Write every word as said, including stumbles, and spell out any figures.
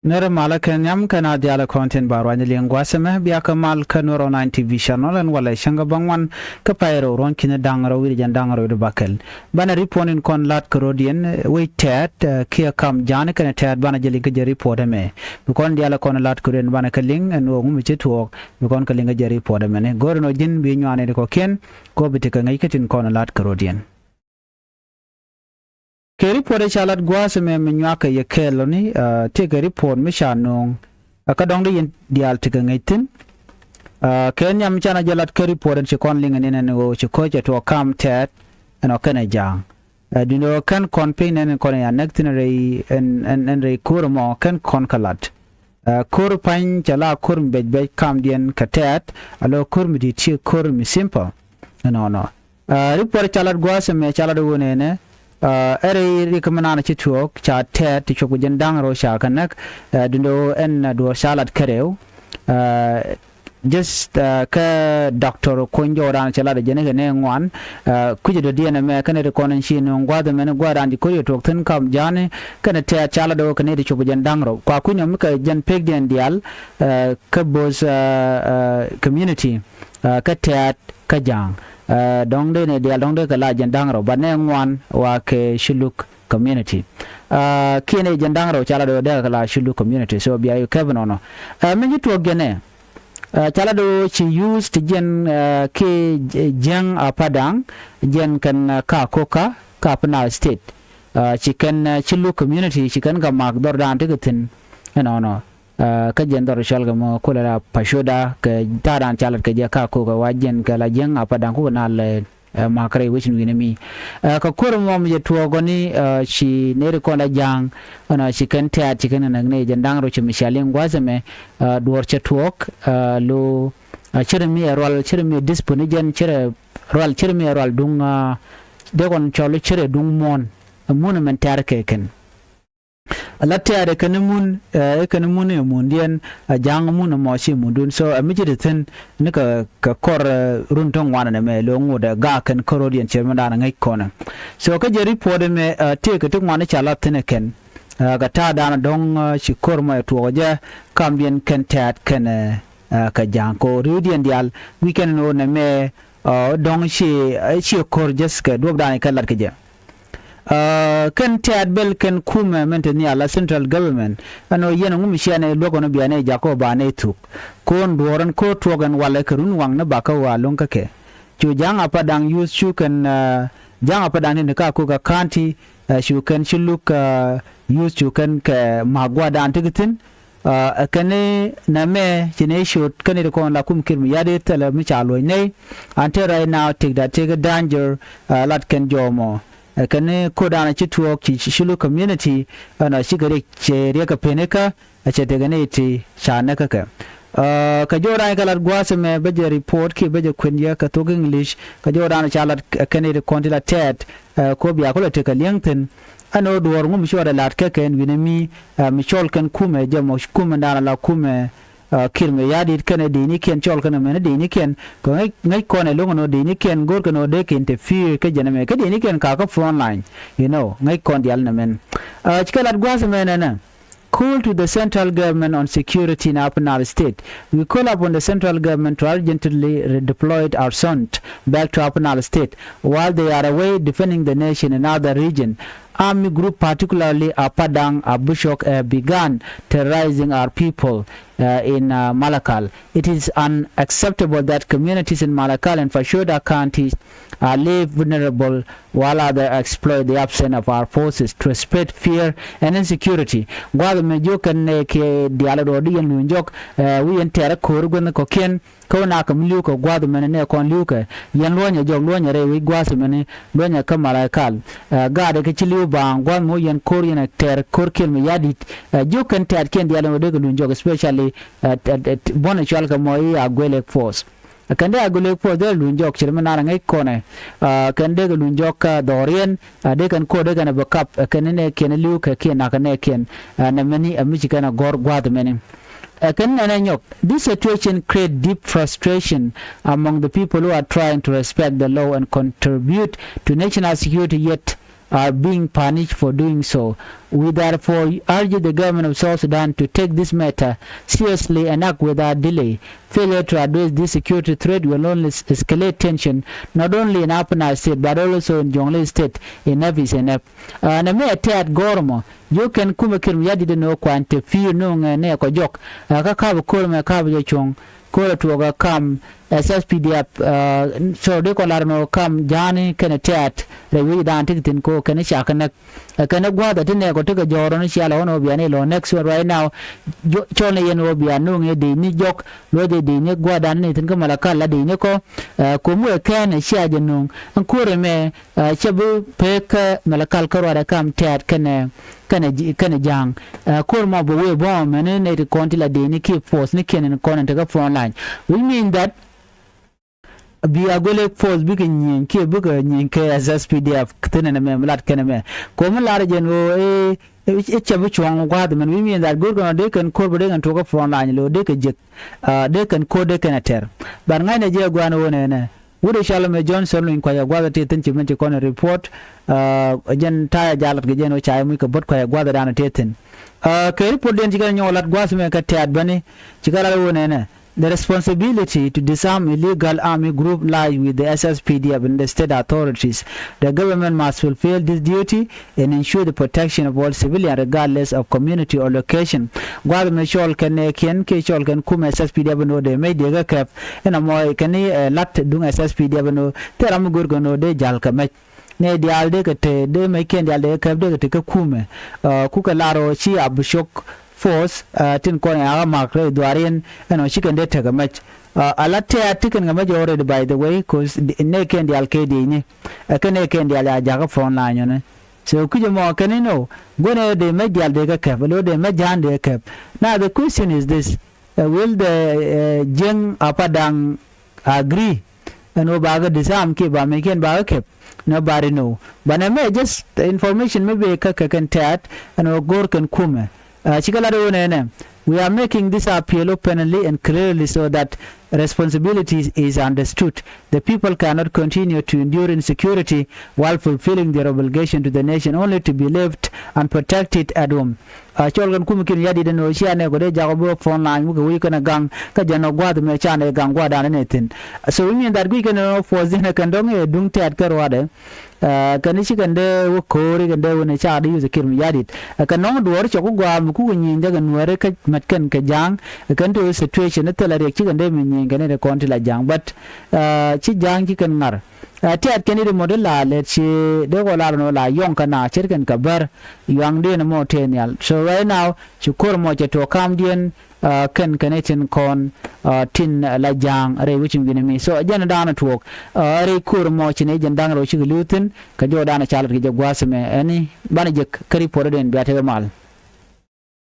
Nɛrɛ malä kɛ nhiam kɛn a dhialɛ kɔn tin ba ruany liŋ gua̱a̱th ɛmɛ, bia kɛ mal kä Nuɛr Online T V channel ɛn walɛ cäŋ kä bäŋuan kä pay rɛw ruɔ̱n ki̱ni da̱ŋ rɛw wi̱cdɛ jiɛn da̱ŋ rɛw wi̱cdɛ bäkɛl. Banɛ ripot in kɔn la̱t kɛ rɔ̱diɛn, eh, wec Tɛ̈t, eh, kiɛ kam Ja̱a̱ŋ kɛnɛ Tɛ̈t banɛ jɛ liŋ kä jɛ ripot ɛmɛ. Bi kɔn dhialɛ kɔn la̱t kɛ rɔ̱diɛn banɛ kɛ liŋ ɛn ɣöö ŋu mi ci tuɔɔk, bi kɔn kɛ liŋ kä jɛ ripot ɛmɛni. Go̱o̱rɛ nɔ ji̱n bi nyuan in kɔ̱kiɛn, kɔ bi tekɛ ŋäc kä tin kɔn la̱t kɛ rɔ̱diɛn. Kɛ ripot ɛ ca lat gua̱a̱th ɛmɛ mi nyuakä yɛ kɛɛl lɔni, ah, tekɛ ripot mi ca no̱o̱ŋ. Ah, kä dɔ̱ŋ di yɛn diaal tekɛ ŋäc thi̱n. Ah, kɛ nhiam canɛ jɛ lat kä ripot ɛn ci kɔn liŋ ɛn in ɛn ɣöö ci ko̱c ɛ tuɔɔk kam Tɛ̈t ɛn ɔ kɛnɛ Ja̱a̱ŋ. Ah, duundɛ ɣöö kɛn kɔn piny nɛn in kɔn in a näk thi̱n rɛy ɛn, ɛn, ɛn rɛy ko̱r ɛmɔ kɛn kɔn kɛ lat. Ah, ko̱r pa̱ny cɛ la ko̱r mi bɛc bɛc kamdiɛn kɛ Tɛ̈t, a lɔ ko̱r mi di̱i̱t ci ko̱r mi simple. Ɛnɔnɔ. Ah, ripot ca lat gua̱a̱th ɛmɛ ca lat ɣöö nɛnɛ, ah, ɛrɛ rikɛ mi naan ci tuɔɔk ca Tɛ̈t ti cuɔp kɛ jiɛn da̱ŋ rɛw ca kɛ näk, ah, duundɛ ɣöö ɛn, ah, duɔ̱ɔ̱r ca lat kärɛw. Ah, just, ah, kä doctor kuny jɔwdan cɛ lat jɛn kɛ nɛ ŋuan, ah, kui̱cɛ dɔ̱diɛn ɛmɛ kɛnɛ ti kɔn in ci nuŋ gua̱a̱th ɛmɛni gua̱a̱th dan ci ko̱r yɛ tuɔɔk thi̱n kam Ja̱a̱ŋ kɛnɛ Tɛ̈t ca lat ɣöö kɛ nɛ ti cuɔp kɛ jiɛn da̱ŋ rɛw. Kua kui̱n ɔ mi kɛ jɛn pekdiɛn diaal, ah, kä both, ah, ah, community, ah, kä Tɛ̈t kä Ja̱a̱ŋ. Ah, dɔ̱ŋ dee ni diaal dɔ̱ŋ dee kɛ la jiɛn da̱ŋ rɛw, but nɛ ŋuan wa kɛ Shilluk community. Ah, kiɛn ɛ jiɛn da̱ŋ rɛw ca la dee dee kɛ la Shilluk community. So bia yu kɛp nɔnɔ. Ah, mi ji̱ tuɔɔk jɛn ɛ, ah, ca la dee ci youth ti jiɛn, ah, kiɛ Jiɛŋ Apadaŋ, jiɛn kɛn, ah, Kakoka, kä Upper Nile State. Ah, ci kɛn, ah, Shilluk community ci kɛn kɛ mak dhɔr dan ti kɛ thi̱n. Ɛnɔnɔ. Ah, kä jɛn dhɔr cɔal kɛ mɔ kulɛ la Pashoda kɛ ta̱a̱ dan ca lat kɛ jɛ Kakoka wa jiɛn kɛ la Jiɛŋ Apadaŋ kukɛ nal, eh, eh, mak rɛy wecin wi̱nɛ mi. Ah, kɛ ko̱r mɔ mi jɛ tuɔɔk gɔni, ah, ci neri kɔn la Ja̱a̱ŋ, ɛnɔ ci kɛn Tɛ̈t ci kɛn kɛ näk ni jɛn da̱ŋ rɛw ci mi ca liŋ gua̱a̱th ɛmɛ, ah, duɔ̱ɔ̱r cɛ tuɔɔk, ah, lo, ah, cɛ rɛ mi ɛ rual, cɛ rɛ mi ɛ dispute ni jɛn cɛ rɛ rual, cɛ rɛ mi ɛ rual duŋ, ah, dee kɔn cɔl cɛ rɛ duŋ muɔ̱ɔ̱n, ɛ mun ɛmɛn tɛ̈r kɛ kɛn. La Tɛ̈t ɛ kɛn mun, eh, ɛ kɛn mun ɛ mundiɛn, ɛ Ja̱a̱ŋ mun ɛmɔ ci mundun. So, ɛ mi ci ti thi̱n ni kɛ, kɛ kɔr, eh, run ti ŋuan ɛmɛ lo ŋot ɛ gak kɛn kärɔ̱diɛn cɛ mi dan ŋäc kɔnɛ. So, kä jɛ ripot ɛmɛ, eh, tëëkɛ ti ŋuan ca la thi̱n ɛ kɛn. Eh, kɛ ta̱a̱ dan dɔ̱ŋ, eh, ci ko̱r mɔ ɛ tuɔɔk jɛ kamdiɛn kɛn Tɛ̈t kɛn, eh, eh, kɛ Ja̱a̱ŋ. Kɛ ɣöö ri̱wdiɛn diaal wi̱c kɛn ɛn ɣöö nɛmɛ, ah, dɔ̱ŋ ci, ci ko̱r just kɛ duɔ̱pdan kɛ lat kɛ jɛ. Ah, kɛn Tɛ̈t bel kɛn kumɛ mɛn te nhial la central government. Ɛn ɣöö yɛn ŋu mi ciɛ nɛ luäk ɣän bia nɛ jak kä ba nɛ thuk. Ko̱n duɔ̱ɔ̱r ɛn ko̱r tuɔɔk ɛn walɛ kɛ run waŋ ni bakä wa lo̱ŋ kä kɛ. Cu Ja̱a̱ŋ Apadaŋ youth cu kɛn, ah, Ja̱a̱ŋ Apadaŋ tin te Kakoka County, ah, cu kɛn Shilluk, ah, youth cu kɛn kɛ mak gua̱a̱thdan ti kɛ thi̱n. Ah, ɛ kɛn ni nɛmɛ ci ni ciöt kɛn ni ti kɔn la kum Kiir Mayardit thilɛ mi ca luɔ̱c nɛy. Until right now, tëkda tëkɛ danger, ah, lat kɛn jɔmɔ. Ɛ kɛn ni ko̱dan ci tuɔɔk ci, ci Shilluk community, ɛn a cikɛ riɛk cɛ riɛk kɛ penikä, a cɛ tekɛ ni ti ca näk kä kɛ. Ah, kɛ jɔw rany kɛ lat gua̱a̱th ɛmɛ bä jɛ report kiɛ bä jɛ kuën yɛ kɛ thok English, kɛ jɔw rany ca lat, ɛ kɛn ni ti kɔn ti la Tɛ̈t, ah, kɔ bia kulɛ tekɛ li̱eŋ thi̱n. Ɛn ɣöö duɔ̱ɔ̱r ŋu mi cuɔt ɛ la̱t kä kɛn wi̱nɛ mi, ah, mi cɔl kɛn kumɛ jɛ mɔ kumɛ da̱a̱n ala kumɛ, ah, Kiir Mayardit kɛnɛ dini kiɛn cɔl kɛnɛ mɛn dini kiɛn. Kɛ ŋäc, ŋäc kɔn ɛ lo̱ŋ ɛn ɣöö dini kiɛn go̱o̱r kɛn ɣöö dee kɛ interfere kä jɛn ɛmɛ. Kä dini kiɛn ka kä front line, you know, ŋäc kɔn diaal nɛ mɛn. Ah, ci kɛ lat gua̱a̱th ɛmɛ nɛnɛ. Call to the central government on security in Upper Nile State. We call upon the central government to urgently redeploy our sons back to Upper Nile State while they are away defending the nation in other region. Army group, particularly Apadang Abushok, have begun terrorizing our people, uh, in, uh, Malakal. It is unacceptable that communities in Malakal and Fashoda counties are left vulnerable while others exploit the absence of our forces to spread fear and insecurity. Gua̱a̱th ɛmɛ jiök kɛn ɛ kiɛ diaal rɔɔd di yɛn luny jɔk, eh, wi̱i̱ yɛn tɛɛr ɛ ko̱o̱r guänh kɔ̱kiɛn. Kä wä nak kɛ mi li̱w kɛ gua̱a̱th ɛmɛni nɛ kɔn li̱w kɛ. Yɛn luɔ̱nyɛ jɔk luɔ̱nyɛ rɛy wi̱c gua̱a̱th ɛmɛni luɔ̱nyɛ kä Malakal. Eh, gaatdɛ kɛ ci li̱w baaŋ gua̱a̱th mi wä yɛn ko̱o̱r yɛn ɛ tɛɛr ko̱o̱r Kiir Mayardit. Eh, jiök kɛn tɛɛt kiɛn diaal ɛn wä dee kɛ luny jɔk, especially, eh, eh, eh, buɔ̱n ɛ cual kɛ mɔ i̱ Agwelek Force. Kɛn dee a gulek puɔth dee luny jɔk ce̱t mi nar ŋäc kɔnɛ. Ah, kɛn dee kɛ luny jɔk kä dhɔriɛn, ah, dee kɛn ko̱r dee kɛn a bɛ kap, ah, kɛn nɛ kiɛn li̱w kɛ kiɛn nak nɛ kiɛn, ah, nɛ mɛni, ah, mi ci kɛn a gɔ̱r gua̱a̱th mɛni. Ah, kɛn nɛnɛ nyɔk. This situation create deep frustration among the people who are trying to respect the law and contribute to national security, yet are being punished for doing so. We therefore urge the government of South Sudan to take this matter seriously and act without delay. Failure to address this security threat will only s- escalate tension, not only in Upper Nile State, but also in Jonglei State. Enough is enough. Ɛnɛ mɛ tɛt gɔrmɔ, jiök kɛn kumɛ Kiir Mayardit ɛn ɣöö kuan te pi̱i̱r no̱o̱ŋɛ nɛ kɔ jɔk. Ɛ kä ka̱p ko̱r mɛ ka̱p jɛ cuɔ̱ŋ. Ko̱r ɛ tuɔɔk ɛ kam, ɛ, S S P D F, ɛ, so dee kɔn lar nɔ kam ja̱a̱ni kɛnɛ tɛt rɛy wec dan tik thi̱n ko kɛnɛ cakɛ näk. Ɛ kɛnɛ gua̱a̱th ɛ ti nɛɛk ɔ tekɛ jɔ̱ɔ̱r ɔni cial ɛ ɣɔn ɔ bia ni lɔ next one right now. Cɔl ni yɛn ɔ bia no̱o̱ŋ ɛ dec ni jɔk luɔth ɛ dec ni gua̱a̱th dan ni thi̱n kä Malakal la dec ni kɔ. Ɛ, ko̱m wëë kɛn ɛ cia jɛ no̱o̱ŋ ɛn ko̱r ɛmɛ, ɛ, cɛ bi pek kä Malakal kä ruaadɛ kam tɛt kɛnɛ kɛnɛ ji̱- kɛnɛ ja̱a̱ŋ. Ɛ, ko̱r mɔ bɛ wëë bɔ̱ɔ̱m ɛn ni nɛy ti kɔn ti la dec ni kiɛ force ni kiɛn in kɔn in tekɛ front line, which mean that bi a go̱lɛ force bikɛ nyieny kiɛ bikɛ nyieny kɛ S S P D F thin ɛn mɛ mi lat kɛn ɛmɛ. Ko̱m mi lar jɛn ɣöö ɛ ɛ cɛ bi cuɔ̱ŋ gua̱a̱th mɛn, which mean that go̱r kɛn ɔ dee kɛn ko̱r bɛ dee kɛn tuɔk kä front line lo̱ dee kɛ jiäk. Ɛ, dee kɛn ko̱r dee kɛn ɛ tɛr. But ŋa̱cnɛ jɛ gua̱a̱n ɣöö nɛnɛ wut ɛ cɔl ɛmɛ Johnson Luny kua̱c ɛ gua̱a̱th ɛ tëë thi̱n ci mɛn ci kɔn ɛ report. Ɛ, jɛn ta̱a̱ ɛ jalat kɛ jɛn ɣöö ca ɛ muc kɛ buɔ̱t kua̱c ɛ gua̱a̱th ɛ dan ɛ tëë thi̱n. Ɛ, kɛ report diɛn ci kɛn nyɔk lat gua̱a̱th mɛ kɛ tɛ̈t bäni ci kɛ lat ɣöö nɛnɛ. The responsibility to disarm illegal army group lies with the S S P D F and the state authorities. The government must fulfill this duty and ensure the protection of all civilians regardless of community or location. Gua̱a̱th mɛ cɔl kɛn nɛɛkiɛn kiɛ cɔl kɛn kumɛ S S P D F ɛn ɣöö dee mec dee kɛ kɛp ɛn amɔ kɛn ni, ɛ, la̱t duŋ S S P D F ɛn ɣöö thil ram mi go̱r kɛn ɣöö dee ja̱l kɛ mec. Nɛy diaal dee kɛ te dee mɛckiɛn diaal dee kɛ kɛp dee kɛ te kä kumɛ. Ɛ, kukɛ lar ɣöö ci Abishok force, ɛ, tin kɔn ɛ akä mak rɛy dhuaariɛn ɛn ɣöö ci kɛn dee tekɛ mɛc. Ɛ, ala tɛ̈t ti kɛn kɛ mɛc already by the way, 'cause di- nɛykiɛn diaal kɛ diecni. Ɛ, kɛ nɛykiɛn diaal ya jakä front line ɔni. So kui̱c ɛmɔ kɛn inɔ gua̱n ɛ dee mɛc diaal dee kɛ kɛp, alo dee mɛc ja̱a̱n dee kɛ kɛp. Now the question is this, ɛ, will the, ɛ, Jieng Apadaŋ agree ɛn ɣöö bakɛ disarm kiɛ ba meckiɛn bakɛ kɛp? Nobody know. But nɛ mɛ just information mi bee kä kɛ kɛn tɛ̈t ɛn ɣöö go̱r kɛn kumɛ. Ɛ, cikɛ lat ɣöö nɛnɛ, we are making this appeal openly and clearly so that responsibility is understood. The people cannot continue to endure insecurity while fulfilling their obligation to the nation only to be left unprotected at home. Ɛ, cɔl kɛn kumɛ Kiir Mayardit ɛn ɣöö cia nɛɛk ɔ dee jakä bi wä front line wä kɛ wec kɛn ɛ gaŋ kä jɛn ɔ gua̱a̱th mɛ ca nɛɛk gaŋ gua̱a̱th dan ɛn ɛ thi̱n. So we mean that guic kɛn ɛ force in ɛ kɛn dɔ̱ŋ ɛ duŋ tɛ̈t kä ruaadɛ. Ɛ, kɛn ci kɛn dee wä ko̱o̱ri kɛn dee wä ni ca dee yuth Kiir Mayardit. Ɛ, kɛn nɔŋ duɔ̱ɔ̱r cɛ ku gɔaa mi kukɛ nyieny jakɛ nuääri kä mɛt kɛn kɛ ja̱a̱ŋ. Ɛ, kɛn ti wä situation ni thilɛ riɛk ci kɛn dee mi nyieny kɛn ni ti kɔn ti la ja̱a̱ŋ. But, ɛ, ci ja̱a̱ŋ ci kɛn ŋa̱r. Ɛ, tɛ̈t kɛn i̱ ti mɔ ti la lɛt ci dee kɔ la run wä la yɔ̱ŋ kɛ na ce̱tkɛn kɛ bär yuaŋdiɛn mɔ tëë nhial. So right now ci ko̱r mɔ cɛ tuɔɔk kamdiɛn, ɛ, kɛn kɛn i̱ tin kɔn, ɛ, tin, ɛ, la ja̱a̱ŋ rɛy wecin wi̱ni mi. So jɛn da̱a̱n tuɔɔk, ɛ, rɛy ko̱r mɔ ci ni jɛn da̱ŋ rɛw cikɛ li̱w thi̱n kɛ jɔw da̱a̱n ca lat kɛ jɛ gua̱a̱th mɛ ɛni banɛ jek kä report den bia tekɛ mal.